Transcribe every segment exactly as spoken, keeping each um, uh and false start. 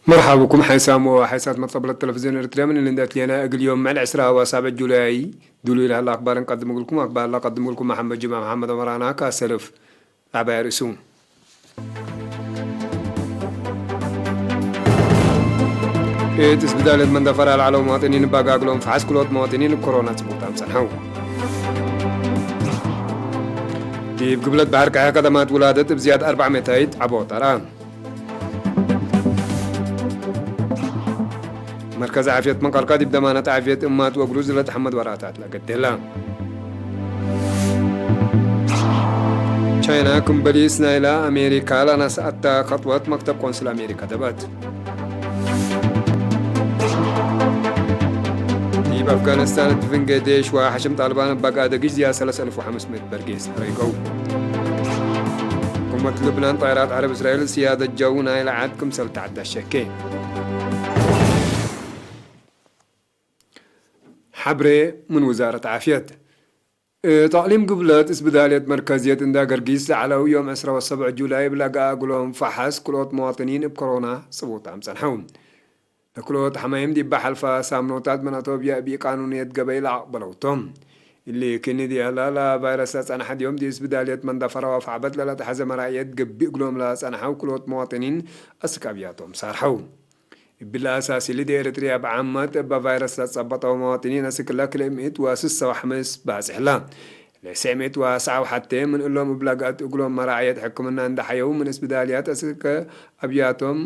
መርሐብኩም ሓይሳም ወሓይሳት መትቀብለት ተለፍዝዮን ኤርትርያ፣ ምን እንዴ አትሌና እግል ዮም ምዕል ዕስራ ወሳብዕ ጁላይ ዱሉይ ለሀለ አክባር እንቀድም እግልኩም። አክባር ለቀድም እግልኩም መሐመድ ጅማ መሐመድ ወመራና ካሰልፍ። አባይ ርእሱ። እት እስብዳለት መንደፈራ ለዐለው መዋጥኒን እብ አጋግሎም ፈሐስ ክልኦት መዋጥኒን እብ ኮሮና ጽቡጣም ጸንሐው። ዲብ ግብለት በሐር ቀሐ ከደማት ውላደት እብ ዝያድ አርበዕ መታይት ዐቦት አርአ። መርከዝ ዓፍየት መቀርካ ዲብ ደማነት ዓፍየት እማት ወግሩዝ ለተሐመድ ወራታት ለገደላ። ቻይና ክም በሊስ ናይላ አሜሪካ ለነስአተ ከጥወት መክተብ ቆንስል አሜሪካ ደበት። ዲብ አፍጋኒስታን እት ፍንጌ ዴሽ ወሐሽም ጣልባን እብ በጋ ደግሽ ዝያድ ሰለስ አልፍ ወሐምስ ምእት በርጌስ ሐረይቀው። ሕኩመት ልብናን ጣይራት ዐረብ እስራኤል ስያደት ጀው ናይለ ዐድ ክምሰል ተዐደ ሸኬ። ሐብሬ ምን ውዛረት ዓፍየት። እት አቅሊም ግብለት እስብዳልየት መርከዝየት እንዳ ገርጊስ ለዐለው ዮም ዕስራ ወሰብዕ ጁላይ እብ ለገአ እግሎም ፈሐስ ክልኦት መዋጥኒን እብ ኮሮና ጽቡጣም ጸንሐው። ለክልኦት ሐማይም ዲብ ሐልፈ ሳምኖታት ምን አቶብያ እብ ኢቃኑንየት ገበይ ለአቅበለው ቶም። እሊ ክኒ ዲአላ ለቫይረስ ለጸንሐ ዲዮም ዲብ እስብዳልየት መንደፈራ ወፈዕበት ለለትሐዘ መራእየት ገብእ እግሎም ለጸንሐው ክልኦት መዋጥኒን አስክ አብያቶም ሳርሐው። እብለ አሳስ እሊ ዲብ ኤረትርያ እብ ዓመት እበ ቫይረስ ለጸበጠው መዋጥኒን አስክ ለክልኤ ምእት ወስሳ ወሐምስ ባጽሕ ላ። ለሰዕ ምእት ወሰዓ ወሐቴ ምን እሎም እብ ለገአት እግሎም መራዕየት ሕክምና እንዴ ሐየው ምን እስብዳልያት አስክ አብያቶም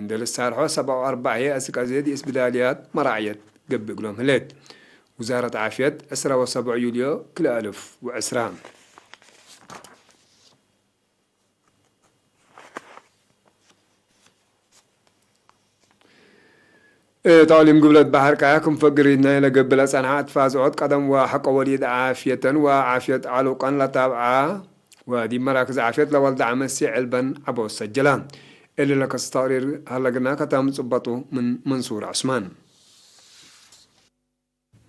እንዴ ልሳርሖ ሰብዓ ወአርበዕ ህዬ አስክ አዜ ዲብ እስብዳልያት መራዕየት ገብእ እግሎም ህሌት። ውዛረት ዓፍየት ዕስራ ወሰብዕ ዩልዮ ክልኤ አልፍ ወዕስራ። እት አቅሊም ግብለት በሐር ቀያ ክም ፈግሪት ናይለ ገብእ ለጸንሐ አትፋዝዖት ቀደም ወሐቆ ወሊድ ዓፍየተን ወዓፍየት ዐሉቀን ለታብዓ ወዲብ መራክዝ ዓፍየት ለወልደ ዐመሴ ዕልበን ዐቦት ሰጀላ። እሊ ለከሰ ተቅሪር ሀለግና ከተም ጽበጡ ምን መንሱር ዑስማን።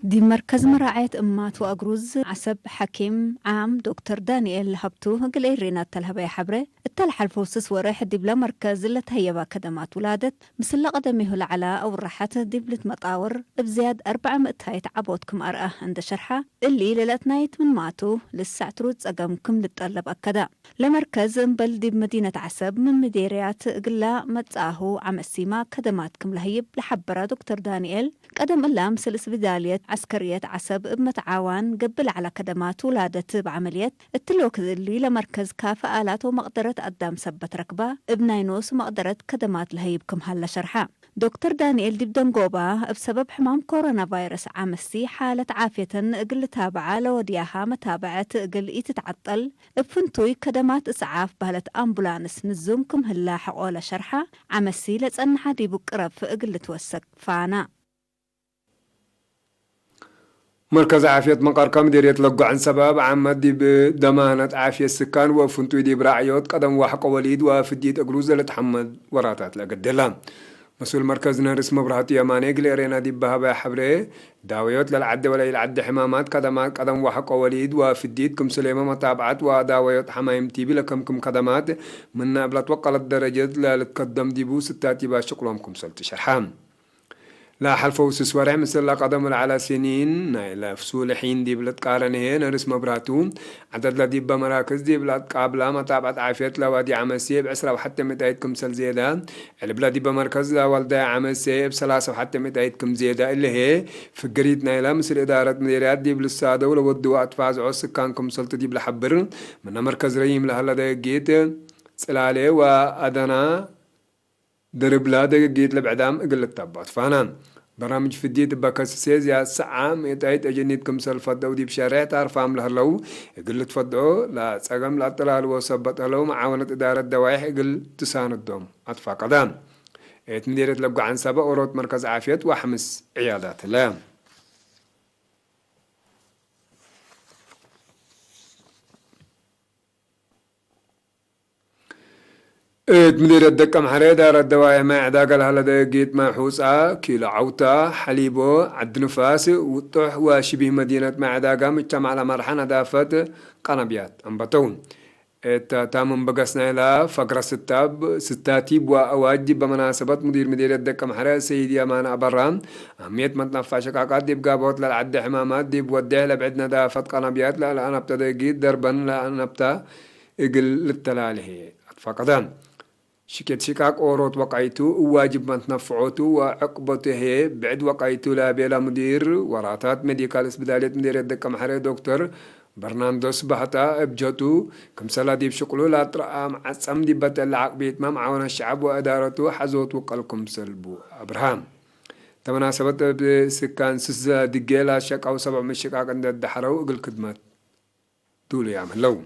ዲብ መርከዝ መራዐየት እማት ወአግሩዝ ዐሰብ ሐኪም ዓም ዶክተር ዳንኤል ሀብቱ እግል ኤሬና እተ ለሀበየ ሐብሬ፣ እተ ለሐልፈው ስስ ወሬሕ ዲብለ መርከዝ ለተሀየባ ከደማት ውላደት ምስለ ቀደሜሁ ለዐላ አውራሐት ዲብ ልትመጣወር እብ ዝያድ አርበዕ ምእታይት ዐቦት ክም አርአ እንዴ ሸርሐ፣ እሊ ለለአትናይት ምንማቱ ልሰዕ ትሩድ ጸገም ክም ልትጠለብ አከደ። ለመርከዝ እምበል ዲብ መዲነት ዐሰብ ምን ምዴርያት እግላ መጽአሁ ዐመሲማ ከደማት ክም ለሀይብ ለሐበረ ዶክተር ዳንኤል፣ ቀደም እላ ምስል እስብዳልየት ዐስከርየት ዐሰብ እብ መትዓዋን ገብእ ለዐለ ከደማት ውላደት እብ ዐመልየት፣ እትሊ ወክድ እሊ ለመርከዝ ካፊ አላት ወመቅደረት አዳም ሰበት ረክባ፣ እብ ናይ ኖሱ መቅደረት ከደማት ለሀይብ ክም ሀለ ሸርሐ። ዶክተር ዳንኤል ዲብ ደንጎባ፣ እብ ሰበብ ሕማም ኮሮና ቫይረስ ዐመሲ፣ ሓለት ዓፍየተን እግል ልታብዓ ለወድያሃ መታብዐት እግል ኢትትዐጠል፣ እብ ፍንቱይ ከደማት እስዓፍ በህለት አምቡላንስ ንዙም ክም ህላ ሐቆለ ሸርሐ፣ ዐመሲ ለጸንሐ ዲቡ ቅረብ እግል ልትወሰክ ፋና። መርከዝ ዓፍየት መቀርከ ምዴርየት ለጎዐን ሰበብ ዓመት ዲብ ደማነት ዓፍየት ስካን ወፍንቱይ ዲብ ራዕዮት ቀደም ወሐቆ ወሊድ ወፍዲት እግሉ ዘለትሐመድ ወራታት ለገደላ። መስኡል መርከዝ ነርስ መብራህቱ የማኔ እግል ኤሬና ዲብ በሀበ ሐብሬ፣ ዳወዮት ለልዓዴ ወለኢልዓዴ ሕማማት ከደማት ቀደም ወሐቆ ወሊድ ወፍዲት ክምስሌመ መታብዐት ወዳወዮት ሐማይም ቲቢ ለከምክም ከደማት ምነ እብ ለትወቀለት ደረጀት ለልትከደም ዲቡ ስታት ዲብ አሽቅሎም ክምሰል ትሸርሐ። ለሐልፈው ስስ ወሬሕ ምስል ለቀደም ለዐለ ሲኒን ናይለ ፍሱል ሒን ዲብ ልትቃረን ህዬ ነርስ መብራህቱ፣ ዐደድ ለዲበ መራክዝ ዲብ ለአትቃብላ መታብዐት ዓፍየት ለዋዲ ዐመሲ እብ ዕስራ ወሐቴ ምእታይት ክምሰል ዜዳ፣ ዕልብ ለዲበ መርከዝ ለወልዳይ ዐመሴ እብ ሰላሳ ወሐቴ ምእታይት ክም ዜዳ እሊ ህዬ፣ ፍግሪት ናይላ ምስል እዳረት ምዴርያት ዲብ ልሳደው ለወድወ አትፋዝዖ ስካን ክምሰልቱ ዲብ ለሐብር፣ ምነ መርከዝ ረዪም ለሀለ ደገጊት ጽላሌ ወአደና፣ ድርብላ ደገጊት ለብዕዳም እግል ልታባቱ ፋና። በራምጅ ፍዲት እበ ከስሴ ዝያድ ሰዓ ምእታይት አጀኒት ክምሰል ፈደው ዲብ ሸሬሕ ታርፋም ለህለው እግል ልትፈድዖ ለጸገም ለአጠላልዎ ሰበት ህለው መዓወነት እዳረት ደዋይሕ እግል ትሳንዶም አትፋቀደ። እት ምዴርየት ለብገዓን ሰበ ኦሮት መርከዝ ዓፍየት ወሐምስ ዕያዳት ህለ። እት ምዲርየት ደቀምሐሬ ዳር አደዋይ ማይ ዕዳጋ ለሀለ ደቂት ማይ ሑጻ፣ ኪሎ ዐውታ፣ ሐሊቦ፣ ዐዲ ንፋስ፣ ውጡሕ ወሽቢህ መዲነት ማይ ዕዳጋ ምጅተማዕ ለመርሐ ነዳፈት ቀነብያት አንበተው። እተ ታምም በገስ ናይላ ፈግረ ስታብ ስታቲብ ወአዋጅ ዲበ መናሰበት ሙዲር ምዴርየት ደቀምሐረ ሰይድ የማነ አበራ፣ አህምየት መትነፋ ሸቃቃት ዲብ ጋብሆት ለልዐደ ሕማማት ዲብ ወዴሕ ለብዕድ ነዳፈት ቀናብያት ለለአነብተ ደጊት ደርበን ለአነብተ እግል ልተላልሄ አትፋቀደ። ሽቄት ሽቃቅ ኦሮት ወቃይቱ እዋጅብ መትነፍዖቱ ወዕቅበቱ ህዬ ብዕድ ወቃይቱ ለቤላ ሙዲር ወራታት ሜዲካል እስብዳልየት ምዴርየት ደቀምሐረ ዶክተር በርናንዶስ ባህታ እብ ጀቱ፣ ክምሰላ ዲብ ሽቅሉ ለአጥረአም ዐጸም ዲበ ተለ ዐቅቢት መምዓወነት ሸዐብ ወእዳረቱ ሐዞት ውቀል ክምሰል ቡ አብርሃ። ተመናሰበት እብ ስካን ስሰ ድጌ ለአሸቃው ሰብዕ ምሽቃቅ እንዴ ደሐረው እግል ክድመት ዱሉያም ህለው።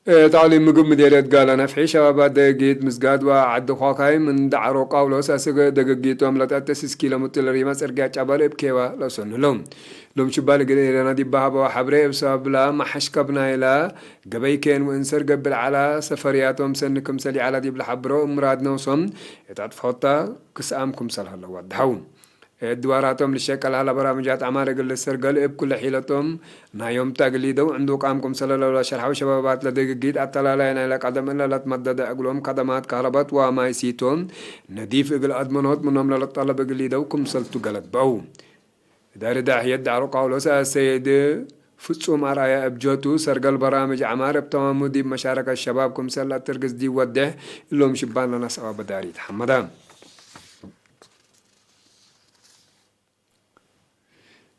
እት አሊ ምግብ ምዴርየት ጋላ ነፍሒ ሸባባት ደገጊት ምስጋድ ወዐዲ ኳካይ ምን ደዐሮ ቃውሎስ አስክ ደገጊቶም ለተአተስ እስኪ ለሙትል ሪመ ጽርግያ ጨበል እብ ኬባ ለሰኑ ህለው። ሎም ሽባል እግል ኤረና ዲብ ሀበው ሐብሬ እብ ሰብብላ መሐሽከብ ናይላ ገበይ ኬን ወእንሰር ገብእ ለዐላ ሰፈርያቶም ሰኒ ክምሰል ይዐላ ዲብ ለሐብሮ እብ ምራድ ነውሶም እት አጥፍሖታ ክስአም ክምሰል ሀለው ወደሐው። እት ድዋራቶም ልሸቀል ሀለ በራምጃት አማር እግል ልሰርገል እብ ኩለ ሒለቶም ናዮም ተ እግል ሊደው ዕንዱቃም ክምሰለ ለሸርሐው ሸባባት ለደግጊት አተላላይ ናይለ ቀደም እለ ለትመደደ እግሎም ከደማት ካህረበት ወማይ ሲቶ ነዲፍ እግል አድመኖት ምኖም ለልጠለብ እግል ሊደው ክምሰልቱ ገለድ በው። እዳሪ ዳሕየት ዳዕሮ ቃውሎስ አሰይድ ፍጹም አርአያ እብ ጀቱ ሰርገል በራምጅ ዐማር እብ ተማሙ ዲብ መሻረከት ሸባብ ክምሰል ለአትርግዝ ዲብ ወዴሕ እሎም ሽባን ለነስአወ በዳሪት ሐመደ።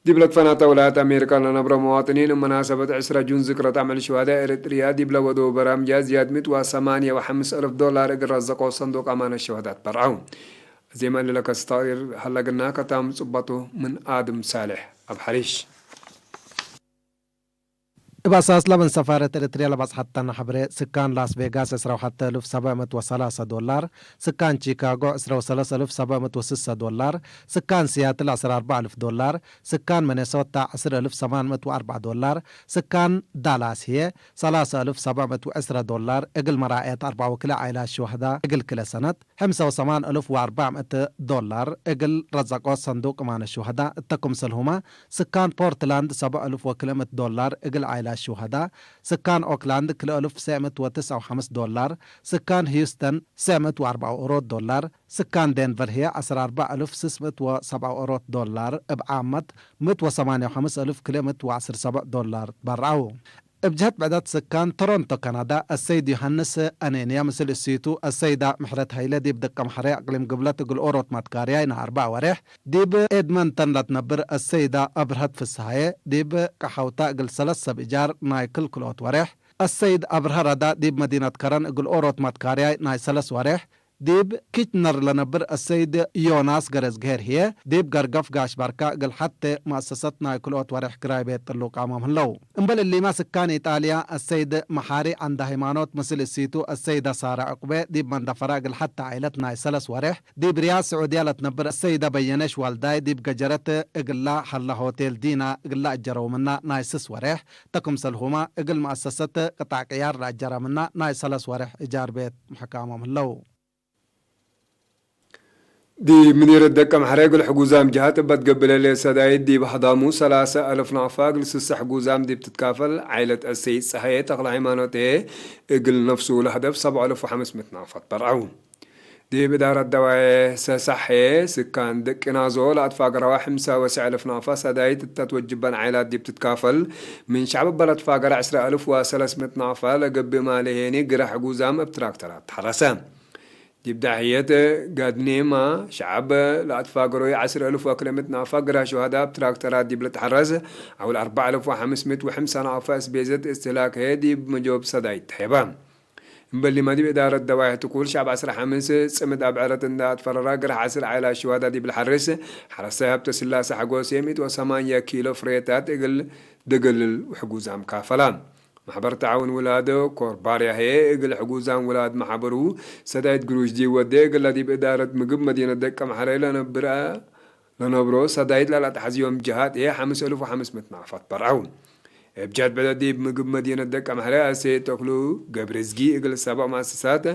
ዲብ ለትፈናተ ወላያት አሜሪካ ለነብረ መዋጥኒን እብ መናሰበት ዕስረ ጁን ዝክረት አምዕል ሹሃዳእ ኤረትርያ ዲብ ለወደው በራምጃ ዝያድ ምእት ወሰማንየ ወሐምስ አልፍ ዶላር እግል ረዘቆ ሰንዱቅ አማነት ሹሃዳት በርዐው። አዜመ እሊ ለከስታሪር ሀለግና ከታም ጽበጡ ምን አድም ሳልሕ አብ ሐሪሽ። እብ አሳስ ለምን ሰፋረት ኤረትርያ ለበጽሐት ተነ ሐብሬ፣ ስካን ላስ ቬጋስ ዕስራ ወሐተ እልፍ ሰብዕ ምእት ወሰላሰ ዶላር፣ ስካን ቺካጎ ዕስራ ወሰለስ እልፍ ሰብዕ ምእት ወስሰ ዶላር፣ ስካን ሲያትል ዐስር አርበዕ እልፍ ዶላር፣ ስካን ሚኔሶታ ዐስር እልፍ ሰማን ምእት ወአርበዕ ዶላር፣ ስካን ዳላስ ህዬ ሰላሰ እልፍ ሰብዕ ምእት ወዕስረ ዶላር እግል መራእየት አርበዕ ወክልኤ ዓኢላት ሹሀዳ እግል ክልኤ ሰነት፣ ሕምሰ ወሰማን እልፍ ወአርበዕ ምእት ዶላር እግል ረዘቆት ሰንዱቅ እማነት ሹሀዳ እተ ክምሰልሁመ፣ ስካን ፖርትላንድ ሰብዕ እልፍ ወክልኤ ምእት ዶላር እግል ዓኢላት ሹሀዳ፣ ስካን ኦክላንድ ክልኤ እልፍ ሰዕ ምእት ወትስዕ ወሐምስ ዶላር፣ ስካን ሂዩስተን ሰዕ ምእት ወአርበዕ ኦሮት ዶላር፣ ስካን ዴንቨር ህዬ ዐስር አርበዕ እልፍ ስስ ምእት ወሰብዓ ኦሮት ዶላር፣ እብ ዓመት ምእት ወሰማንየ ወሐምስ እልፍ ክልኤ ምእት ወዐስር ሰብዕ ዶላር ትበርዐው። እብ ጀህት ብዕደት ስካን ቶሮንቶ ካናዳ፣ አሰይድ ዮሐንስ አኔንያ ምስል እሲቱ አሰይዳ ምሕረት ሀይለ ዲብ ደቀምሐሬ አቅሊም ግብለት እግል ኦሮት ማትካርያይ ናይ አርበዕ ወሬሕ፣ ዲብ ኤድመንተን ለትነብር አሰይዳ አብርሀት ፍስሃየ ዲብ ቀሐውታ እግል ሰለስ ሰብ እጃር ናይ ክል ክልኦት ወሬሕ፣ አሰይድ አብርሀ ረዳ ዲብ መዲነት ከረን እግል ኦሮት ማትካርያይ ናይ ሰለስ ወሬሕ፣ ዲብ ኪችነር ለነብር አሰይድ ዮናስ ገረዝግሄር ህዬ፣ ዲብ ገርገፍ ጋሽ ባርካ እግል ሐቴ መአሰሰት ናይ ክልኦት ወሬሕ ክራይ ቤት ጥሉቃሞም ህለው። እምበል እሊመ፣ ስካን ኢጣልያ አሰይድ መሓሪ ዐንደ ሃይማኖት ምስል እሲቱ አሰይደ ሳረ ዕቁቤ ዲብ መንደፈራ እግል ሐቴ ዓይለት ናይ ሰለስ ወሬሕ፣ ዲብ ሪያድ ስዑድያ ለትነብር አሰይደ በየነሽ ዋልዳይ ዲብ ገጀረት እግላ ሀለ ሆቴል ዲና እግላ እጀረው ምና ናይ ስስ ወሬሕ፣ ተክምሰልሁመ እግል መአሰሰት ቅጣዕ ቅያር ለአጀረ ምና ናይ ሰለስ ወሬሕ እጃር ቤት ምሕካሞም ህለው። ዲብ ምዲርየት ደቀምሐሬ እግል ሕጉዛም ጀሃት እበ ትገብእ ለህሌት ሰዳይት ዲብ ሀዳሙ ሰላሰ አልፍ ናቅፋ እግል ስሰ ሕጉዛም ዲብ ትትካፈል ዓይለት አሰይድ ጸሃየ ተክለሃይማኖት ህዬ እግል ነፍሱ ለሀደፍ ሰብዕ አልፍ ወሐምስ ምእት ናቅፋ ትበርዐው። ዲብ እዳረት ደዋዬ ሰሳሕ ህዬ ስካን ደቂናዞ ለአትፋገረዋ ሕምሰ ወሰዕ አልፍ ናቅፋ ሰዳይት እተ ትወጅበን ዓይላት ዲብ ትትካፈል ምን ሸዕብ እበ ለትፋገረ ዕስረ አልፍ ወሰለስ ምእት ናቅፋ ለገብእ ማሌ ህዬኒ ግረ ሕጉዛም እብ ትራክተራት ተሐረሰ። ዲብ ዳሕየት ጋድኔማ፣ ሸዐብ ለአትፋገሮይ ዐስር አልፍ ወክልኤ ምእት ናቅፋ ግራ ሹሀዳ እብ ትራክተራት ዲብ ልትሐረስ፣ ዐውል አርበዕ አልፍ ወሐምስ ምእት ወሕምሰ ናቅፋ እስቤዘት እስትህላክ ህዬ ዲብ መጆብ ሰዳይት ተሄበ። እምበሊመ ዲብ እዳረት ደዋይሕ ትኩል ሸዐብ ዐስር ሐምስ ጽምድ አብዕረት እንዳ አትፈረራ ግራ ዐስር ዓኢላት ሹሀዳ ዲብ ለሐርስ፣ ሐረስታይ ሀብተስላሰ ሐጎሴ ምእት ወሰማንየ ኪሎ ፍሬታት እግል ደገልል ወሕጉዛም ካፈላ። ማሕበር ተዓውን ውላድ ኮርባርያ ህዬ እግል ሕጉዛም ውላድ ማሕበሩ ሰዳይት ግሩሽ ዲብ ወዴ፣ እግለ ዲብ እዳረት ምግብ መዲነት ደቀምሐሬ ለነብር፣ ለነብሮ ሰዳይት ለለአትሐዝዮም ጀሃት ህዬ ሐምስ አልፍ ወሐምስ ምእት ናቅፋት በርዐው። እብ ጀትበ ዲብ ምግብ መዲነት ደቀምሐረ አሰይድ ተክሉ ገብረዝጊ እግል ሰብዕ መአሰሳት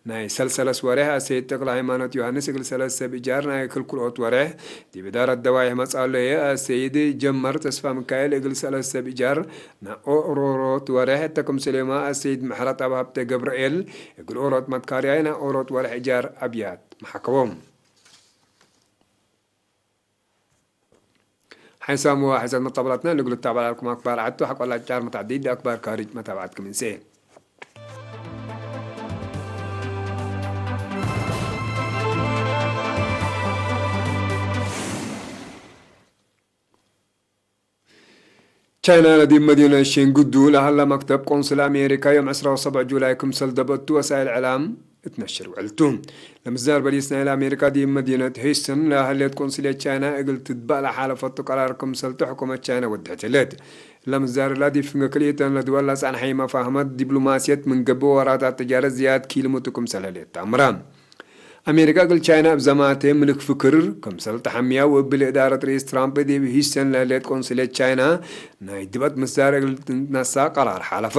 ናይ ሰልሰለስ ወሬሕ፣ አሰይድ ተክለ ሃይማኖት ዮሐንስ እግል ሰለስ ሰብ እጃር ናይ ክልኩልኦት ወሬሕ፣ ዲብ እዳረት ደዋይሕ መጽአሎ ህዬ አሰይድ ጀመር ተስፋ ሚካኤል እግል ሰለስ ሰብ እጃር ናይ ኦሮሮት ወሬሕ፣ እተ ክምሰሌማ አሰይድ ምሕረትአብ ሀብተ ገብርኤል እግል ኦሮት መትካርያይ ናይ ኦሮት ወሬሕ እጃር አብያት መሓከቦም። ሓይሳም ወሓይሳት መጣበላትና ንግሉ ታበላልኩም አክባር ዐቱ ሐቆላ ጫር መታዕዲድ አክባር ካርጅ መታብዓትኩም እንሴ። ቻይና ለዲብ መዲነት ሼንግዱ ለሀለ መክተብ ቆንስል አሜሪካ ዮም ዕስራ ወሰብዕ ጁላይ ክምሰል ደበቱ ወሳይል ዕላም እት ነሽር ውዕልቱ። ለምዛር በሊስ ናይለ አሜሪካ ዲብ መዲነት ሂውስተን ለህሌት ቆንስልየት ቻይና እግል ትትበእ ለሓለፈቱ ቀራር ክምሰልቱ ሕኩመት ቻይና ወድሐት ህሌት። ለምዛር እላ ዲብ ፍንገ ክልኢተን ለድወል ለጸንሐ መፋህመት ዲብሎማስየት ምን ገብእ ወራታት ትጃረት ዝያድ ኪልሙቱ ክምሰል ህሌት ተአምረ። አሜሪካ እግል ቻይና እብ ዘማቴ ምልክ ፍክር ክምሰል ተሐምያ ወእብሊ እዳረት ርኢስ ትራምፕ ዲብ ሂውስተን ለህሌት ቆንስልየት ቻይና ናይ ድብአት ምዛር እግል ትትነሳ ቀራር ሓለፈ።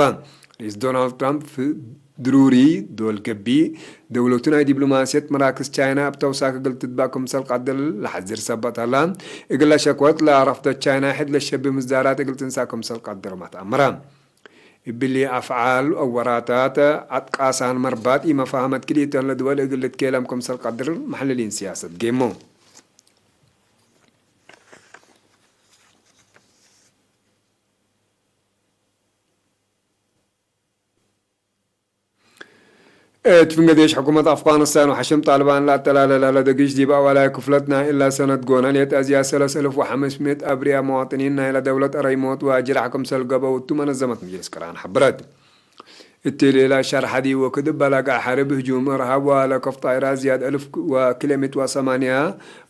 ርኢስ ዶናልድ ትራምፕ ድሩሪ ዶል ገብእ፣ ደውለቱ ናይ ዲብሎማስየት መራክዝ ቻይና እብ ተውሳክ እግል ትትበእ ክምሰል ቀድር ለሐዝር ሰበት ሀላ፣ እግለ ሸክወት ለረፍደት ቻይና ሕድ ለሸብህ ምዛራት እግል ትንሳእ ክምሰል ቀድርመ ተአምረ። እብሊ አፍዓል አው ወራታት አትቃሳን መርባት ኢመፋህመት ክልኢተን ለድወል እግል ልትኬለም ክምሰል ቀድር መሐልሊን ሲያሰት ጌሞ። እት ፍንገዴሽ ሕኩመት አፍጋኒስታን ወሐሽም ጣልባን ለአተላለ ለህለ ደጊሽ፣ ዲብ አዋላይ ክፍለት ናይ እላ ሰነት ጎነ ሌጠ አዝያድ ሰለስ እልፍ ወሐምስ ምእት አብርያ መዋጥኒን ናይለ ደውለት አረይሞት ወጅራሕ ክምሰል ገበውቱ መነዘመት ምጅልስ ቅራን ሐብረት። እት ሌላ ሸርሐ ዲብ ወክድ እበ ለገአ ሐርብ ህጁም እርሃብ ወለከፍ ጣይራት ዝያድ እልፍ ወክልኤ ምእት ወሰማንያ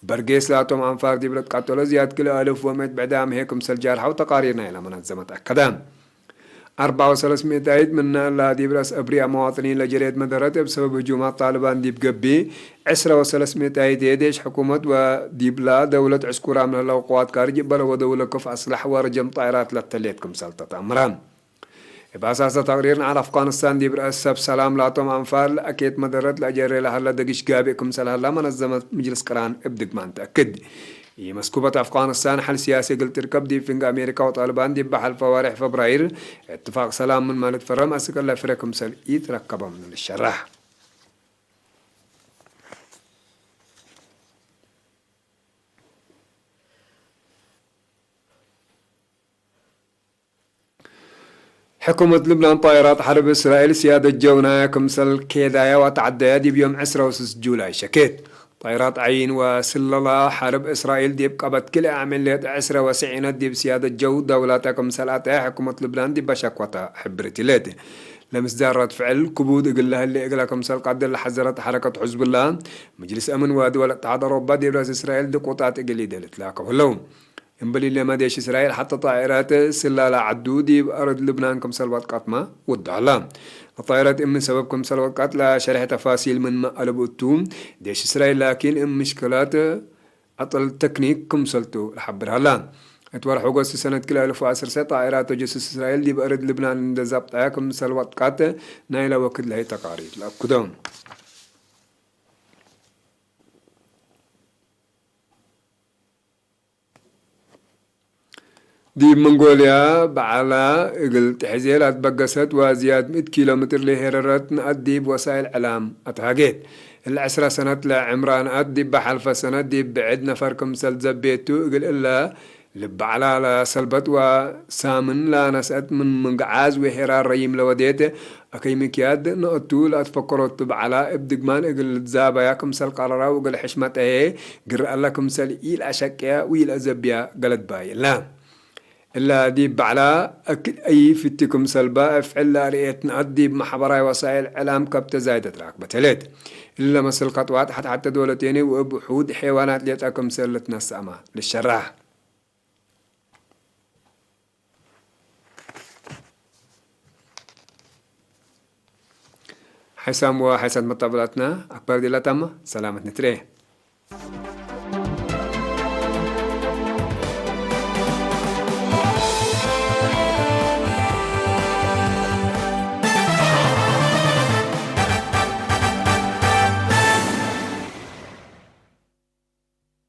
በርጌስ ላቶም አንፋር ዲብ ለትቀተሎ ዝያድ ክልኤ እልፍ ወምእት ብዕዳም ህዬ ክምሰል ጃርሐው ተቃሪር ናይለ መነዘመት አከደ። አርበዕ ወሰለስ ምእታይት ምነ እላ ዲብ ረአስ አብርያ መዋጥኒን ለጀሬት መደረት እብ ሰበብ ህጁማት ጣልባን ዲብ ገብእ፣ ዕስረ ወሰለስ ምእታይት ዴሽ ሕኩመት ወዲብላ ደውለት ዕስኩራም ለህለው ቅዋት ካርጅ እበለ ወደውለ ክፍ አስላሕ ወረጀም ጣይራት ለተሌት ክምሰል ተአምረ። እብ አሳሰ ተቅሪር ነዓል አፍጋኒስታን ዲብ ረአስ ሰብ ሰላም ላቶም አንፋር ለአኬት መደረት ለአጀሬ ለሀለ ደግሽ ጋብእ ክምሰል ሀላ መነዘመት ምጅልስ ቅራን እብ ድግማን ተአክድ። ኢመስኩበት አፍጋኒስታን ሐል ሲያሲ እግል ትርከብ ዲብ ፍንገ አሜሪካ ወጣልባን ዲብ ሐልፈ ወሬሕ ፈብራይር እትፋቅ ሰላም ምንመ ልትፈረም አስክ እለ ፍሬ ክምሰል ኢትረከበም ልሸራሕ። ሕኩመት ልብናን ጣይራት ሐርብ እስራኤል ስያደት ጀው ናያ ክምሰል ኬዳያ ወተዐደያ ዲብ ዮም ዕስራ ወስስ ጁላይ ሸኬት። ጣይራት ዐይን ወስለላ ሐርብ እስራኤል ዲብ ቀበት ክልኤ አምዕል ሌጠ ዕስረ ወስዒነት ዲብ ስያደት ጀው ደውላተ ክምሰል አተየ ሕኩመት ልብናን ዲበ ሸክወተ ሕብርት ህሌት። ለምስዳር ረድ ፍዕል ክቡድ እግል ለህሌ እግለ ክምሰል ቀድር ለሐዘረት ሐረከት ሕዝቡላ፣ መጅልስ አምን ወድወል እትሓድ አውሮፓ ዲብ ረአስ እስራኤል ድቁጣት እግል ኢደ ልትላከው ህለው። እምበል ኢለመ ዴሽ እስራኤል ሐተ ጣኢራት ስላላ ዐዱ ዲብ አርድ ልብናን ክምሰል ወድቀትመ ወዱ ዐለ። ለጣኢራት እምን ሰበብ ክምሰል ወድቀት ለሸርሕ ተፋሲል ምንመ አለቡ እቱ፣ ዴሽ እስራኤል ላኪን እም ምሽክላት አጠል ተክኒክ ክምሰልቱ ለሐብር ሀላ። እት ወርሕ ኦገስት ሰነት ክልኤ አልፍ ወዐሰርተ ጣኢራት ተጀሱስ እስራኤል ዲብ አርድ ልብናን እንዴ ዛብጠያ ክምሰል ወድቀት ናይለ ወክድ ለህይ ተቃሪር ለአክዶ። ዲብ መንጎልያ በዐላ እግል ተሐዜ ለአትበገሰት ወዝያድ ምእት ኪሎ ምትር ለሄረረት ነአት ዲብ ወሳይል ዕላም አትሃጌት። እለ ዕስረ ሰነት ለዕምራ ነአት ዲብ ሐልፈ ሰነት ዲብ ብዕድ ነፈር ክምሰል ዘቤቱ እግል እለ ልብ ዐላ ለሰልበት ወሳምን ለነስአት ምን ምግዓዝ ወሄራር ረዪም ለወዴት አከይ ምክያድ ነአቱ ለአትፈከሮቱ በዐላ እብ ድግማን እግል ልትዛበያ ክምሰል ቀረራ ወእግል ሕሽመት አየ ግር አለ ክምሰል ኢለአሸቅያ ወኢለአዘብያ ገለድ ባይ እለ። እለ ዲብ በዐላ አክድ አይ ፍቲ ክምሰልባ እብ ፍዕል ለአርኤት ነአት ዲብ መሐበራይ ወሳይል ዕላም ከብተ ዛይደት ራክበት ህሌት። እለ መስል ከጥዋት ሐት ሐተ ዶለቴኒ ወእብ ውሑድ ሔዋናት ሌጠ ክምሰል ልትነሰአመ ልሸራሕ። ሓይሳም ወሓይሳት መጣብላትና አክባር ዲላ ታማ ሰላመት ንትሬ።